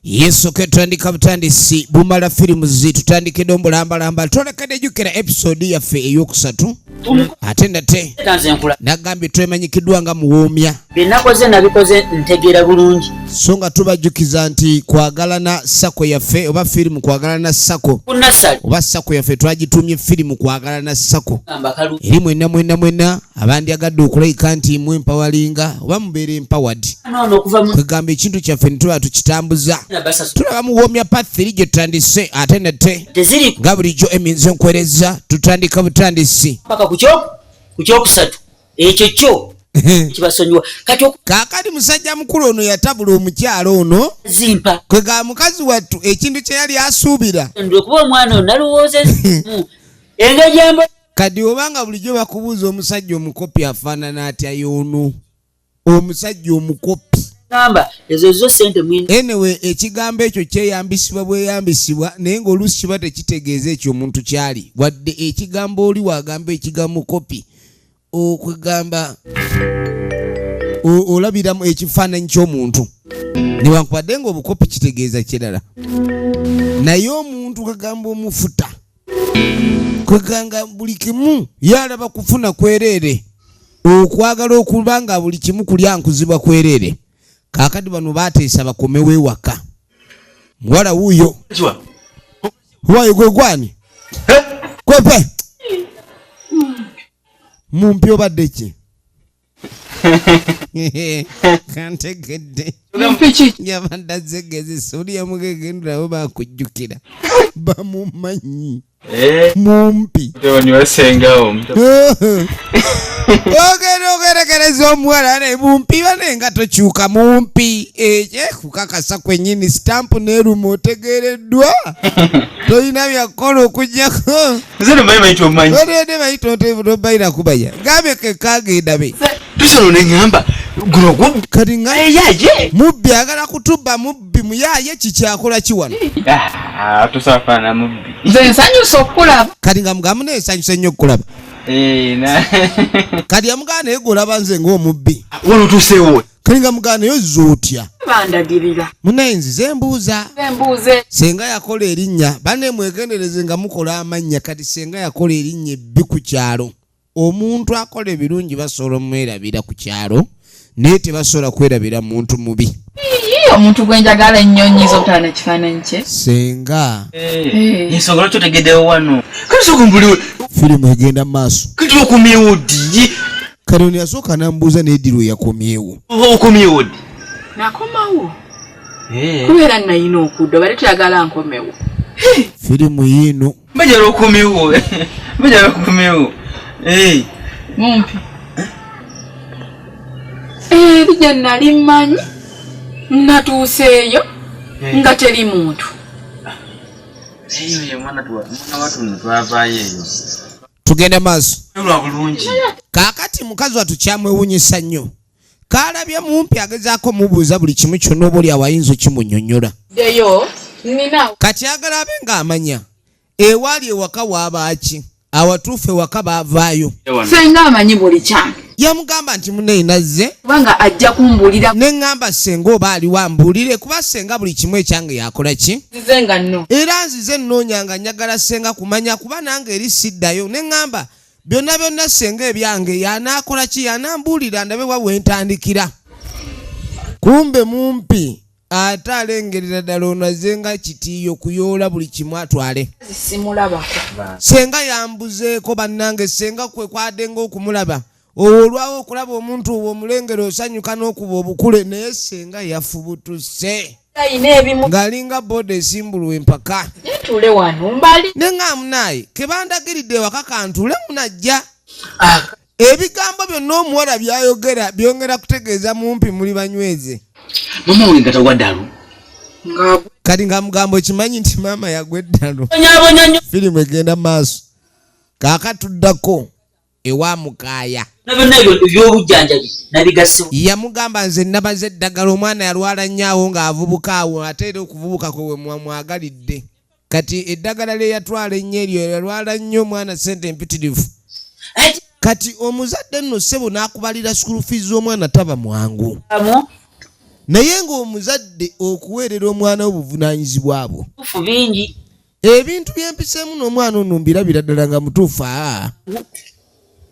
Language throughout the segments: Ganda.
Yesu ke tutandika butandisi bumala firimu tutandikidde omulambalamba twolekedde jjukira episode yaffe eyokusatu ate nate nagambye twemanyikiddwa nga muwoomya. Byenakoze nabikoze ntegeera bulungi. So nga tubajjukiza nti kwagalana sako yaffe oba firimu kwagalana sako oba sako yaffe twagitumye firimu kwagalana sako eri mwenna mwenna mwenna abandyagadde okulabika nti mwe mpawalinga oba mubeera empowered kwegamba ekintu kyaffe netuba tukitambuza tulaba muwoomya pathiri gye tutandise ate nate nga bulijjo eminze nkwereza tutandika butandisi paka ku kyokusatu ekyo kyo kibasonyiwa. Kati kaakati musajja mukulu ono yatabula omukyalo ono zimpa kwega mukazi wattu ekintu kye yali asuubira kuba omwana ono nalowoozeemu engeri gyemba. Kati obanga bulijjo bakubuuza omusajja omukopi afaanana atya, y'ono omusajja omukopi. Gamba ezo zo sente mwini. Anyway, ekigambo ekyo kyeyambisibwa bweyambisibwa, naye ng'oluusi kiba tekitegeeza ekyo omuntu kyali, wadde ekigambo oli wagamba ekigambo kopi okwegamba olabiramu ekifaananyi ky'omuntu, newankubadde ng'obukopi kitegeeza kirala, naye omuntu kagamba omufuta kweganga buli kimu yalaba kufuna kwereere, okwagala okuba nga buli kimu kulya nkuzibwa kwereere. Kaakati bano bateesa bakomewo ewaka. Muwala wuuyo waayo gwe gwani kwepe mumpi obadde ki kantegedde yabadde azegezesa oli yamugegenderawo bakujjukira bamumanyi mumpi ogenda ogerekereza omuwala ne mumpi bane nga tokyuka mumpi ekye kukakasa kwennyini sitampu neeruma otegeereddwa tolina byakukola okujjako olede bayita tobayira kubaya gambye kekagenda be kati nga mubbi agala kutubba mubbi muyaye kikyakola kiwano. Nze nsanyusa okukulaba. Kati nga mugamu naye nsanyusa nnyo okukulaba. Kati yamugana naye gwolaba nze ng'omubbi. Kati nga mugana naye ozza otya? Bandagirira. Munaye nzize mbuuza. Embuuze. Senga yakola erinnya, banne mwegendereze nga mukola amannya. Kati senga yakola erinnya ebbi ku kyalo. Omuntu akola ebirungi basobola omwerabira ku kyalo, naye tebasobola kwerabira muntu mubi. Ii, omuntu gwe njagala ennyo nnyiza obutaba na kifaananyi kye. Senga Ensonga lwaki otegeddewo wano? Firimu egenda mu maaso. Kati okomyewo ddi? Kati ono yasooka n'amubuuza n'edirwe yakomyewo. Okomyewo ddi? Nakomawo kubeera nayina okudda obadde toyagala nkomewo. Firimu yiino. Mbajala okomyewo, mbajala okomyewo. Mumpi eri gye nali mmanyi natuuseeyo nga teri muntu. Eyo mwana watuno twavaayo eyo. Tugenda maaso. Lwa bulungi. Kaakati mukazi wattu kyamwewunyisa nnyo kaalabye mumpi agezaako mubuuza buli kimu kyonna oba oli awo ayinza okimunnyonnyola. Ddeyo nina. Kati agala abe ng'amanya ewaali ewaka waabaaki, awatuufu ewaka baavaayo. Senga amanyi buli kyange. Yamugamba nti muneyi nazze kubanga ajja kumbuulira. Ne ŋŋamba senga oba aliwo ambuulire, kuba senga buli kimu ekyange yakola ki. Nzize nga nno. Era nzize nnoonya nga njagala senga kumanya, kuba nange eri siddayo. Ne ŋŋamba byonna byonna senga ebyange yanaakola ki, yanambuulira ndabe wa wentandikira. Kumbe mumpi ate alengerera ddala ono azze nga kitiiyo kuyoola buli kimu atwale. Simulabako. Senga yambuzeeko bannange, senga kwe kwadde ng'okumulaba olwo olwawo okulaba omuntu owo omulengero osanyuka n'okuba obukule, naye senga yafubutuse ayina ebimu ng'alinga booda esimbulwa empaka. Ntuule wano mbali. Ne nga munaaye kebandagiridde ewaka kantuule munajja. Ebigambo byonna omuwala byayogera byongera kutegeeza mumpi muli banyweze. Mama wange nga tagwa ddalu. Kati nga mugambo okimanyi nti maama yagwa eddalu. Bonyabonya nnyo. Firimu egenda maaso. Kaakatuddako ewa Mukaaya. Na byonna ebyo eby'obujjanjabi nabigassibwa. Yamugamba nze nabaze eddagala, omwana yalwala nnyo awo ng'avubuka awo, ate era okuvubuka kwe we mwagalidde. Kati eddagala lye yatwala ennyo eryo yalwala nnyo omwana ssente empitirivu. Kati omuzadde nno ssebo n'akubalira school fees z'omwana taba mwangu. Naye ng'omuzadde okuweerera omwana wo buvunaanyizibwa bwo. Bufu bingi. Ebintu byempiseemu n'omwana ono mbirabira ddala nga mutuufu aa.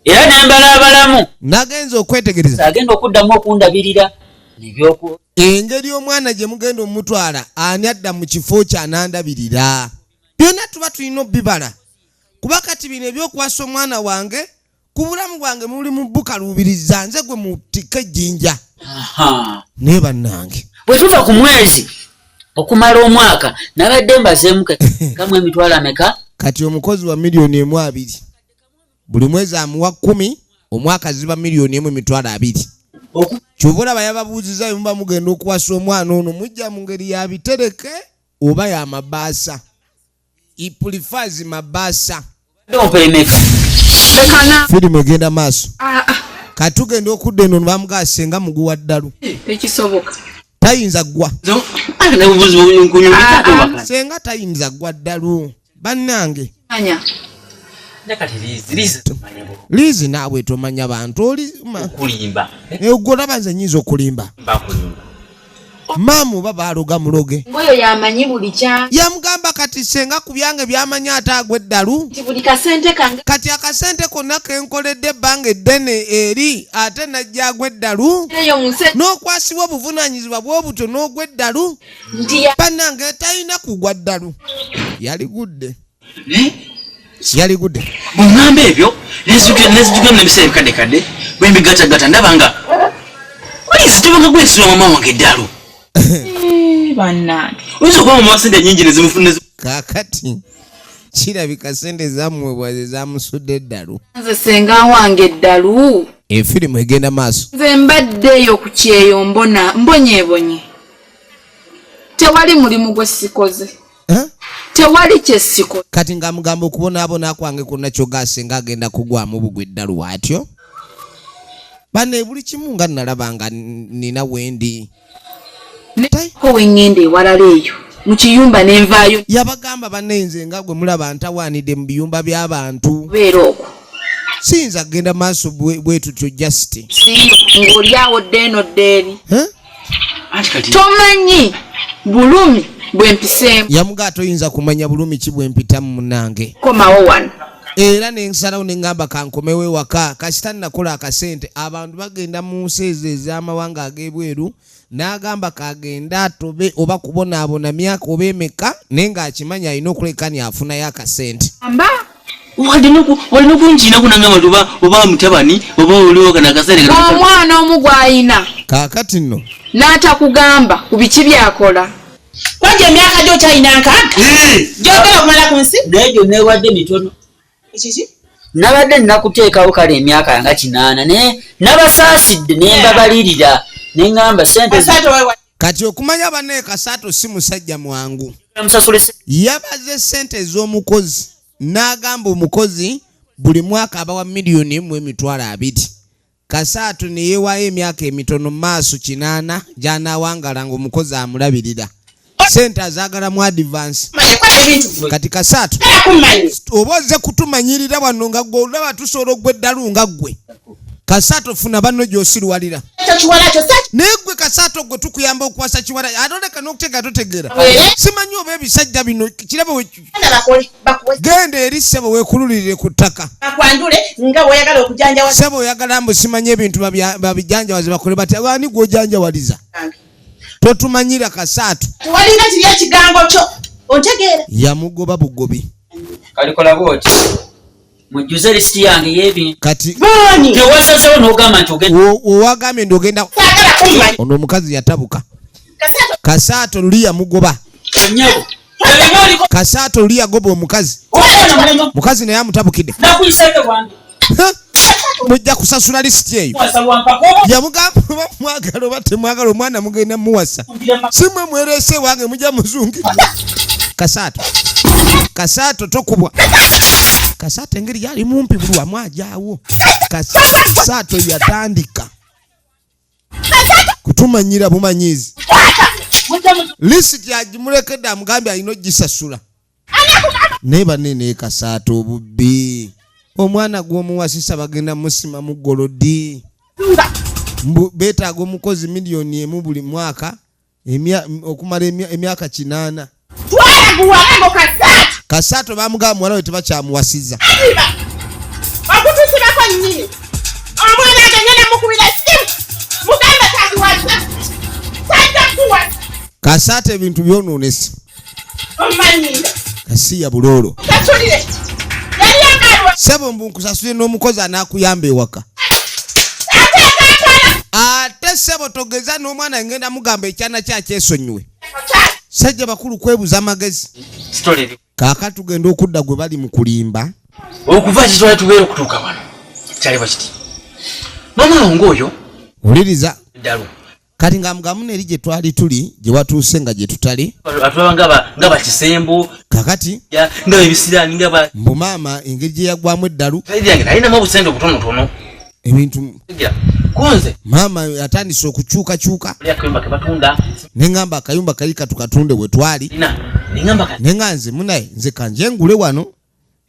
Era ne mbalaabalamu. Nagenze okwetegereza. Agenda okuddamu okundabirira nebyoku. Engeri omwana gye mugenda omutwala ani adda mu kifo kye anandabirira. Byonna tuba tulina obbibala kuba kati bino ebyokuwasa omwana wange ku bulamu bwange muli mu bukaluubiriza nze gwe mutikka ejjinja. Naye bannange. Bwe tuva ku mwezi okumala omwaka nabadde mbazeemu kamu emitwalo ameka? Kati omukozi wa 1,200,000 buli mwezi amuwa 10, omwaka ziba 1,200,000. Kyova olaba yababuuzizza bwe muba mugenda okuwasa omwana ono mujja mu ngeri ya bitereke oba ya mabaasa. He prefers mabaasa. Firimu egenda maaso. Kati tugenda okudda eno bamugaa senga muguwa ddalu. Tekisoboka. Tayinza ggwa. Senga tayinza ggwa ddalu. Bannange. Lizi naawe tomanya bantu oli okulimba. Gwe olaba nze nnyinza okulimba. Maama oba baaloga muloge. Ngoyo yamanyi buli kya. Yamugamba kati senga ku byange byamanyi ate agwa eddalu. Nti buli kasente kange. Kati akasente konna ke nkoledde ebbanga eddene eri ate najja agwa eddalu. Eyo mu nsi. N'okwasibwa obuvunaanyizibwa bw'obutyo n'ogwa eddalu. Nti ya. Bannange talina kugwa ddalu. Yaligudde. Yaligudde. Bw'oŋŋamba ebyo nenzijukira n'ebiseera ebikaddekadde bwe mbigattagatta ndaba nga oyinza tebanga gwesula mama wange eddalu. Bannange. Oyinza okuba mama wa ssente nnyingi ne zimufuna Kaakati kirabika ssente zamuweebwa ze zamusudde eddalu. Nze ssenga wange eddalu. Efirimu egenda maaso. Nze mbadde eyo ku kyeyo mbona mbonyeebonye. Tewali mulimu gwe sikoze. Tewali kye sikoze. Kati ng'amugamba okubonaabona kwange kwonna kyogase ng'agenda kugwamu bugwa eddalu bw'atyo. Banne buli kimu nga nalaba nga nina wendi. Ko we ŋŋenda ewalala eyo mu kiyumba ne nvaayo. Yabagamba banne nze nga gwe mulaba ntawaanidde mu biyumba by'abantu. Beera okwo. Siyinza kugenda maaso bwe tutyo just. Siiyo ng'oli awo dda eno dda eri. Tomanyi bulumi bwe mpiseemu. Yamugaa toyinza kumanya bulumi ki bwe mpitamu munnange. Komawo wano. Era ne nsalawo ne ŋŋamba kankomewo ewaka kasita nnakola akasente. Abantu bagenda mu nsi ezo ez'amawanga ag'ebweru n'agamba kagende atobe oba kubonaabona myaka oba emeka naye ng'akimanyi alina okuleka ni afunayo akasente. Amba. Walina okunkiina kunangamba nti oba mutabani oba oliwo kano akasente kano. Omwana omu gw'alina. Kaakati nno. N'atakugamba ku biki by'akola. Kwanti emyaka gyo okyalina nkaaga? Gy'ogenda okumala ku nsi? Naye gyo neewadde mitono. Ekiki? Nabadde nnakuteekawo kale emyaka nga 8 naye nabasaasidde ne mbabalirira ne ŋŋamba ssente Kasaato weewa. Kati okumanya bannaye Kasaato si musajja mwangu. Musasule ssente. Yabaze ssente ez'omukozi n'agamba omukozi buli mwaka abawa 1,200,000. Kasaato ne yeewaayo emyaka emitono mu maaso 8 gy'anaawangala ng'omukozi amulabirira. Ssente azaagala mu advance. Kati Kasaato oba ozze kutumanyirira wano nga ggwe olaba tusobola okugwa eddalu nga ggwe. Kasaato funa banno gy'osiruwalira. Naye ggwe Kasaato ggwe tukuyamba okuwasa kiwala ate oleka n'okutegeera totegeera. Simanyi oba ebisajja bino kirabo we genda eri ssebo weekululirire ku ttaka. Bakwandule nga bw'oyagala okujanjawaza. Ssebo oyagala mbu simanyi ebintu babijanjawaze bakole batya? Ani gw'ojanjawaliza? Totumanyira Kasaato. Tewalina kiri ekigambo kyo. Ontegeera? Yamugoba bugobi. Kalikola bw'oti. Mujjuze lisiti yange y'ebintu. Kati Boni. Tewasazeewo n'ogamba nti ogenda. Owagambye nti ogenda. Saagala kummanya. Ono omukazi yatabuka. Kasaato. Kasaato luli yamugoba. Nnyabo. Kasaato luli yagoba omukazi. Mukazi naye amutabukidde. Nakuyiseeko wange. Ha? Mujja kusasula lisiti eyo. Yamugamba oba mwagala oba temwagala omwana mugenda muwasa. Si mwe mwereese wange mujja muzungirwa. Kasaato. Kasaato tokubwa. Kasaato engeri yali mumpi buli wamu ajaawo. Kasaato yatandika kutumanyira bumanyizi. Lisiti agimulekedde amugambye alina ogisasula. Naye banene Kasaato obubbi. Omwana gw'omuwasisa bagenda musima mu golodi. Mbu beetaaga omukozi 1 million buli mwaka okumala emyaka 80. Twala guwalango kasaati. Kasaato bamugamba muwala we tebakyamuwasiza. Aziba okutusibako nnyini omwana agenda namukubira simu, mugamba takuwasa, tajja kuwasa. Kasaato ebintu byonoonese. Omanyira. Kasiya buloolo. Sasulire yali agalwa. Sebo, mbu nkusasule n'omukozi anaakuyamba ewaka. Ateeka atwala. Ate sebo, togeza n'omwana, ngenda mugamba ekyana kyakyesonyiwe. Sajja bakulu kwebuza amagezi. Story eri. Kaaka tugenda okudda gwe bali mu kulimba. Okuva kitwala tubeera okutuuka wano kyaliba kiti, maama wange oyo Wuliriza. eddalu. Kati nga mugamu eri gye twali tuli, gye watuuse nga gye tutali. Atulaba nga bakisembu. Kakati nga ebisiraani nga ba mbu maama engeri gye yaggwamu eddalu. Saidi yange nalinamu obusente obutonotono. Ebintu. Tegeera, kunze Maama atandise okukyukakyuka. oli akayumba ke batunda. Neŋŋamba akayumba kali katukatunde we twali. Nina neŋŋamba kati Neŋŋa nze munaye, nze kanje ngule wano,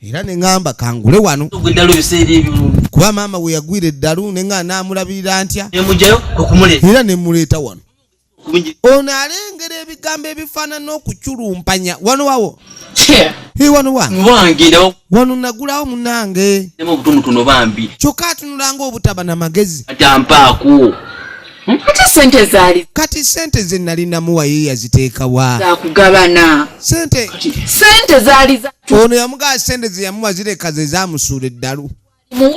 era neŋŋamba kangule wano. Ogwo eddalu ebiseera ebyo. Kuba maama we yagwira eddalu, neŋŋa naamulabirira ntya? Nemugjayo kwekumuleeta. Era nemuleeta wano. Kubingi. Ono alengera ebigambo ebifaanana okuculumpanya wano wawo. Eh, wano wange. Wange ndawo. Wano nagulawo munange. Nemu obutonotono bambi. Kyokka atunulanga obutaba namagezi. Atampaako. Ate sente zaali Kati sente ze nali namuwa ye yaziteekawa? Zakugabana. Sente. Sente zaali za Ono yamugaa sente ze yamuwa zireka ze zamusuula eddalu.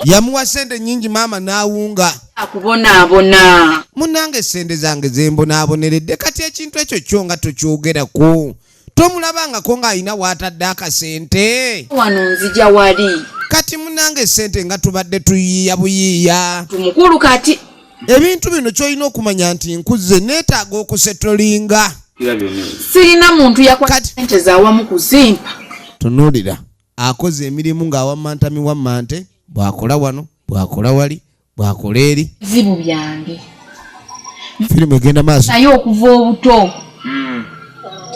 Yamuwa sente nyingi, maama n'awunga. Akubonaabona. Munange, sente zange zembonaaboneredde. Kati ekintu ekyo kyo nga tokyogerako, tomulabangako ng'alina waatadde akasente? Wano nzija wali. Kati munange, sente nga tubadde tuyiiya buyiiya. Tumukulu kati. Ebintu bino kyolina okumanya nti nkuze, neetaaga okusetolinga. Sirina muntu yakwata Kati- sente zawamu kuzimpa. Tunuulira, akoze emirimu ng'awammantami wammante, bw'akola wano, bw'akola wali, bw'akola eri. Bizibu byange. Firimu egenda maaso. Naye okuva obuto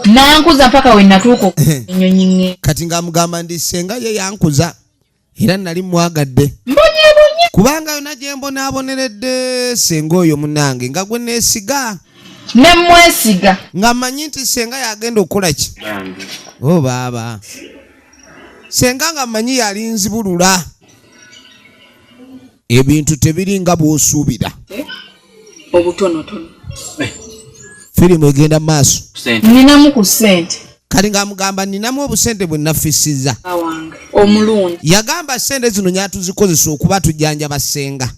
nankuza mpaka we natuuka enyonyi ŋŋe. Kati ng'amugamba ndi senga ye yankuza era nali mwagadde. Mbonyebonye. Kubanga yonna gye mbonaaboneredde, senga oyo munange nga gwe neesiga. Ne mwesiga. Nga mmanyi nti senga yagenda okukola ki o baaba, senga nga mmanyi yali nzibulula. Ebintu tebiri nga bw'osuubira. Obutonotono. Firimu egenda maaso. Sente. Ninamu ku ssente. Kati ng'amugamba ninamu obusente bwe nafisiza. Wange omulungi. Yagamba sente zino nyatuzikozesa okuba tujjanjaba ssenga.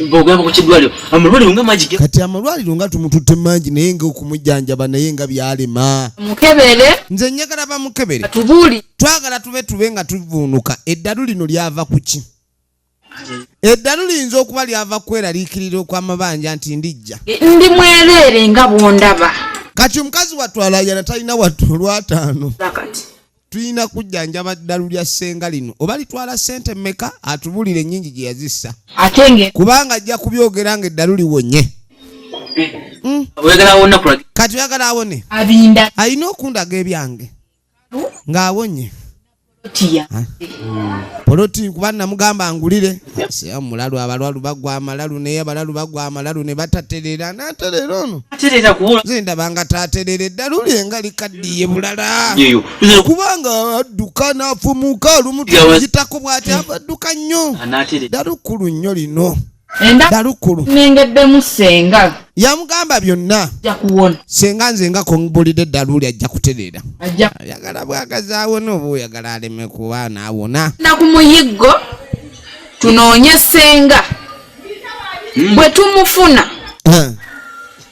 Bwogamba ku kiddwaliro, amalwaliro nga mangi Kati amalwaliro nga tumututte mangi, naye nga okumujjanjaba naye nga byalema. Mukebere. Nze njagala bamukebere. Tubuuli. Twagala tube nga tuvuunuka eddalu lino lyava ku ki. Eddalu liyinza okuba lyava kweraliikirira okw'amabanja nti ndijja. Ndi mwereere nga bw'ondaba. Kati omukazi watwalayana talina wattu olwataano. Kati Tulina kujjanjaba ddalu lya ssenga lino, oba litwala ssente mmeka, atubulire ennyingi gye yazissa. Ate nge Kubanga ajja kubyogera nga eddalu liwonye. Oyagala wonna kulaga. Kati oyagala awone. Abinda. Alina okundaga ebyange ng'awonye. Tiya. Poloti, kuba namugamba ngulire seya mulalu. Abalwalu bagwa amalalu, naye abalalu bagwa amalalu ne bataterera. Naterera ono. Aterera kuwula. Nze ndaba nga taterera, eddalu lye nga likaddiye bulala. Yeyo. Kubanga adduka n'afumuka olumu, tumuyitako bw'ati adduka nnyo. Anaterera. Ddalu kkulu nnyo lino. Enda Ddalu kkulu. Nengeddemu ssenga. Yamugamba byonna. Ajja kuwona. Senga nze nga kombulidde eddalu lye, ajja kutereera. Ajja. Ayagala bwagazi awone oba oyagala aleme kuba naawona? Na ku muyiggo tunoonye ssenga, bwe tumufuna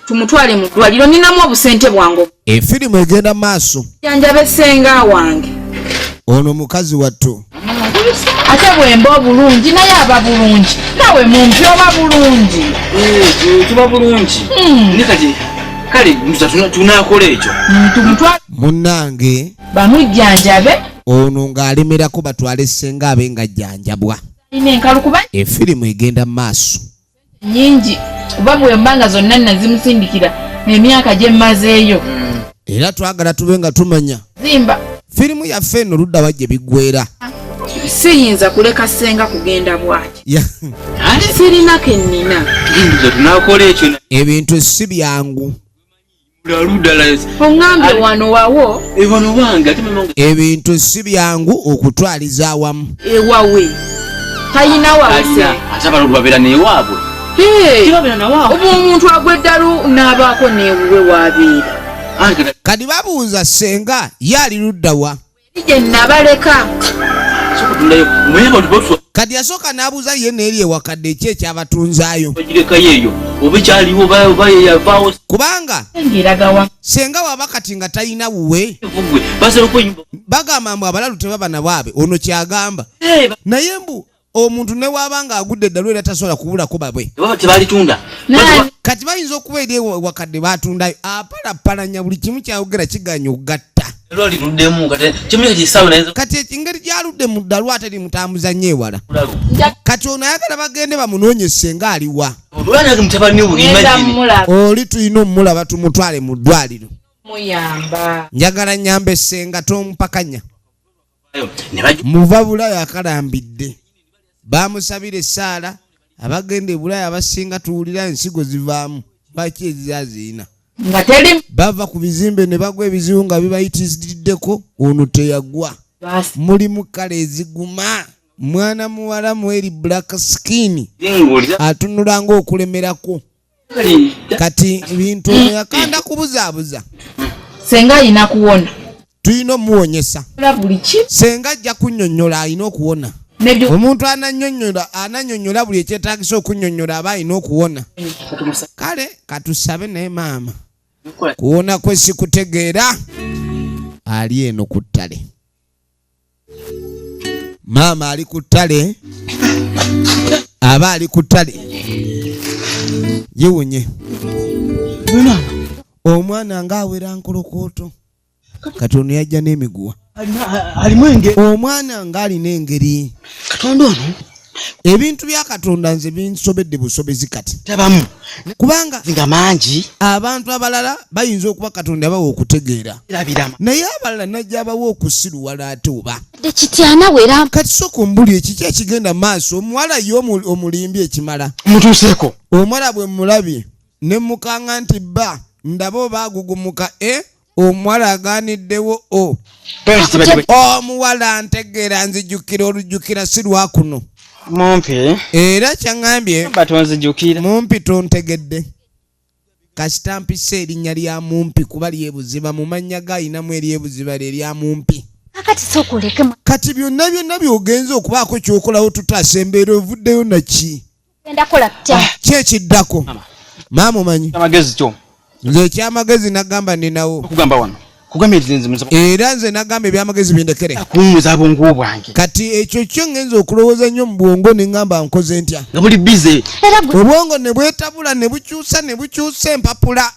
tumutwale mu ddwaliro. Ninamu obusente bwange. Efirimu egenda maaso. Janjabe ssenga wange. Ono mukazi wattu. Ate bwemba obulungi naye aba bulungi, nawe mumpi oba bulungi. Tuba bulungi, ne kati kale nza tunakola ekyo. Tumutwale. Munnange. Bamujjanjabe. Ono ng'alemerako batwale ssenga abe nga jjanjabwa. Ina enkalu kuba Efirimu egenda maaso. nyingi, kuba bwemba nga zonna nazimusindikira emyaka gye mmazeeyo. Era twagala tube nga tumanya Zimba. firimu yaffe eno ludda wa gye biggwera. Siyinza kuleka ssenga kugenda bwati. Sirina ke nnina. Tunakola ekyo. Ebintu si byangu. Oŋŋambye wano wawo. Wano wange ate mama. Ebintu si byangu okutwaliza awamu. Ewawe. Talina wawe. Ate abalulu babeera n'ewaabwe. Oba omuntu agwa eddalu n'abaako n'ewuwe w'abeera. Kati babuuza ssenga ye ali ludda wa? Gye nabaleka. Kati yasooka n'abuuza ye n'eri ewakadde ki ekyabatunzaayo. Kubanga ssenga waba kati nga talina wuwe. Bagamba mbu abalalu tebaba na bwabwe, ono kyagamba. Naye mbu omuntu ne bw'aba ng'agudde eddalu era tasobola kubulako babwe. Kati bayinza okuba eri ewakadde batundayo, apalapalanya buli kimu kyayogera kiganya okugatta. Kati engeri gy'aludde mu ddalu ate limutambuza nnyo ewala. Kati ono ayagala bagende bamunoonye ssenga aliwa. Oli tulina omulaba tumutwale mu ddwaliro. Njagala nnyambe ssenga tompakanya. Muva Bulaaya akalambidde. Bamusabira essaala, abagenda e Bulaaya abasinga tuwulira ensigo zivaamu lwaki eziza ziina. Bava ku bizimbe ne bagwa ebizibu nga bibayitiriddeko, ono teyagwa. Mulimu kale eziguma. Mwana muwala mweri black skin atunula ng'okulemerako. Kati bintu ono yakanda kubuzaabuza. Senga alina kuwona. Tulina omuwonyesa. Buli ki? Senga ajja kunnyonnyola, alina okuwona. Omuntu anannyonnyola anannyonnyola buli ekyetaagisa okunnyonnyola aba alina okuwona. Kale katusabe naye maama kuwona kwe sikutegeera. Ali eno ku ttale. Maama ali ku ttale, aba ali ku ttale yiwunye omwana ng'awera nkolokooto. Kati ono yajja n'emiguwa. Omwana ng'alina engeri. Katonda ono. Ebintu bya Katonda nze binsobedde busobezi kati. Tabamu. Kubanga nga mangi. Abantu abalala bayinza okuba Katonda abawa okutegeera. Naye abalala najja abawa okusiruwala ate oba. Kityana wera. Kati sooka ombuli ekiki ekigenda maaso omuwala ye omulimbi ekimala. Mutuuseeko. Omuwala bwe mulabye ne mukanga nti bba ndaba oba agugumuka omuwala agaaniddewo o. Omuwala ntegeera nzijukira olujjukira si lwa kuno. Mumpi. Era kyaŋŋambye. Batonzijukira. Mumpi tontegedde. Kasita mpisa erinnya lya Mumpi kuba lyebuziba mu mannya ga ayinamu eryebuziba lye lya Mumpi. Kakati sooka oleke. Kati byonna byonna by'ogenza okubaako ky'okolawo tutaasa embeera ovuddeyo naki? Genda kola tutya? Ki ekiddako? Maama omanyi? Amagezi kyo. Nze ekyamagezi nagamba ninawo. Okugamba wano. Kugamba nti nze Era nze nagamba ebyamagezi bindekere. Kuwummuza bwongo bwange. Kati ekyo kyo ngenza okulowooza nnyo mu bwongo ne ŋŋamba nkoze ntya. Nga buli busy. Obwongo ne bwetabula ne bukyusa ne bukyusa empapula.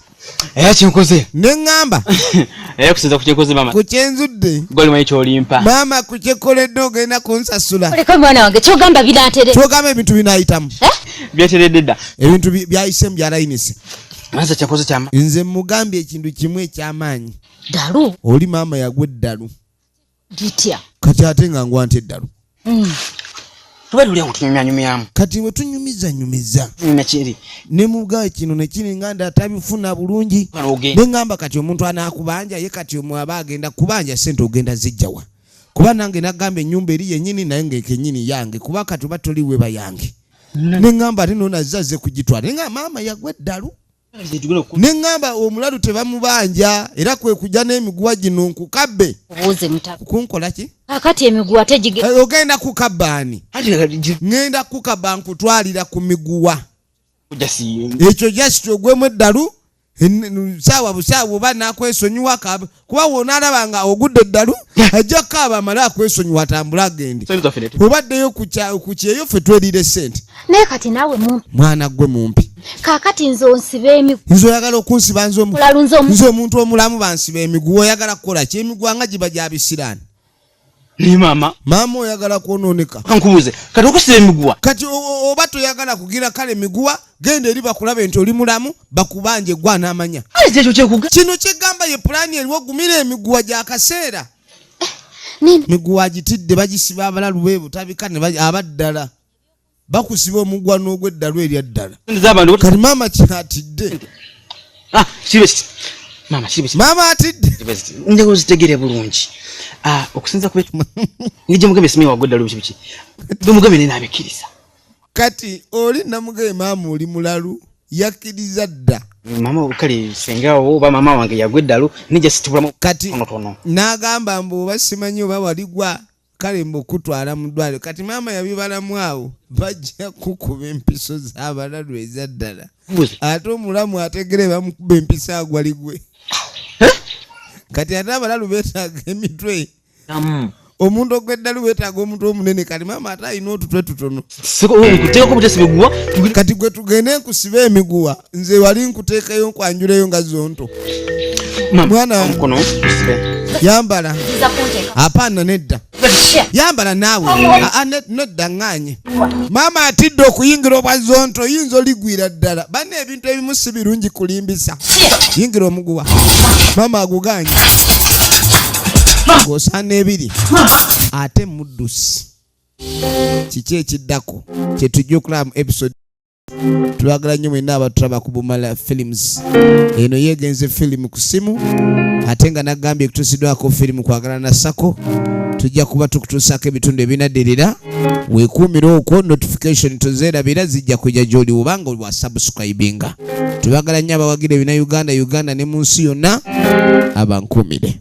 Era kyenkoze. Ne ŋŋamba. Era kusinza ku kyenkoze maama. Ku kyenzudde. Gwe olimanyi ky'olimpa. Maama ku kyekoledde ogenda kunsasula. Oleka mwana wange ky'ogamba binaatere. Ky'ogamba ebintu binaayitamu. Byeteredde dda. Ebintu byayisemu byalayinise. Maze kyakoze kyama. Nze mugambye ekintu kimu ekyamaanyi. Ddalu. Oli maama yagwa eddalu. Litya. Kati ate nga ngwa nti eddalu. Tuba tuli awo tunyumyanyumyamu. Kati bwe tunyumiza nyumiza. Nyumya kiri. Ne mugaye kino ne kiri nga nda atabifuna bulungi. Ne ŋŋamba kati omuntu anaakubanja ye kati omwe aba agenda kubanja ssente ogenda zijjawa. Kuba nange nagamba ennyumba eri yennyini naye ng'ekennyini yange kuba kati oba toli weba yange. Ne ŋŋamba ate noona azze kugitwala. Ne ŋŋamba maama yagwa eddalu. Ne ŋŋamba omulalu tebamubanja era kwe kujja n'emiguwa gino nkukabbe. Obuuze mutabo. Kunkola ki? Kakati emiguwa tegige. Ogenda kukabba ani? Ŋŋenda kukabba nkutwalira ku miguwa. Ekyo just ogwemu eddalu saawa busaawa oba nakwesonyiwa kuba wonaalaba nga ogudde eddalu ajja kukaaba amale akwesonyiwa atambule agende obaddeyo ku kyeyo ffe twerire ssente. Naye kati naawe mumpi. Mwana gwe mumpi. Kaakati nze onsiba emiguwa. Nze oyagala okunsiba nze Mulalu nze nze omuntu omulamu bansiba emiguwa oyagala kukola ki? Emiguwa nga giba gya bisiraani. Naye maama. Maama oyagala kwonooneka. Nkubuuze kati okusiba emiguwa. Kati oba toyagala kugira kale miguwa genda eri bakulabe nti oli mulamu bakubanje gwe anaamanya. Ekyo kyekuga. Kino kyegamba ye pulaani eriwo gumira emiguwa gy'akaseera. Nini? Miguwa agitidde bagisiba abalalu be butabika ne abaddala. Bakusiba omugwa n'ogw'eddalu erya ddala. Kati maama kyatidde. Ah, kibe kiti. Maama kibe kiti. Maama atidde. Njagala ozitegere bulungi. Ah, okusinza ku ngije mugambe simanyi wagwa eddalu biki biki. Bwe mugambe naye n'abikkiriza. Kati oli namugaye maama oli mulalu yakkiriza dda. Maama kale senga oba maama wange yagwa eddalu nijja situbulamu Kati tonotono. N'agamba mbu oba simanyi oba waligwa kale mbu okutwala mu ddwaliro. Kati maama yabibalamu awo bajja kukuba empiso z'abalalu ezaddala. Mbuzi. Ate omulamu ategere bamukuba empiso agwa ligwe. Kati ate abalalu beetaaga emitwe. Omuntu ogw'eddalu weetaaga omutwe omunene. Kati maama ate alina otutwe tutono. Nkuteekako butesi miguwa. Kati gwe tugende nkusibe emiguwa nze wali nkuteekayo nkwanjuleyo nga zonto. Mwana Omukono kusibe. Yambala. Nziza kunteeka. Apaana nedda. Yambala naawe. Aa, nedda ŋŋaanye. Maama atidde okuyingira obwa zonto yinza oligwira ddala. Banna ebintu ebimu si birungi kulimbisa. Yingira omuguwa. Maama aguganye. Ng'osaana ebiri. Ate muddusi. Kiki ekiddako kyetujja okulaba mu episode? Twagala nnyo mwenna abatulaba ku Bumala Films. Eno yegenze filimu ku simu ate nga nagambye ekutuusiddwako firimu Kwagala na Sako. Tujja kuba tukutuusaako ebitundu ebinaddirira. Weekuumire okwo notification tozeerabira zijja kujja gy'oli obanga wa subscribinga. Tubagala nnyo abawagira ebina Uganda Uganda ne mu nsi yonna abankuumire.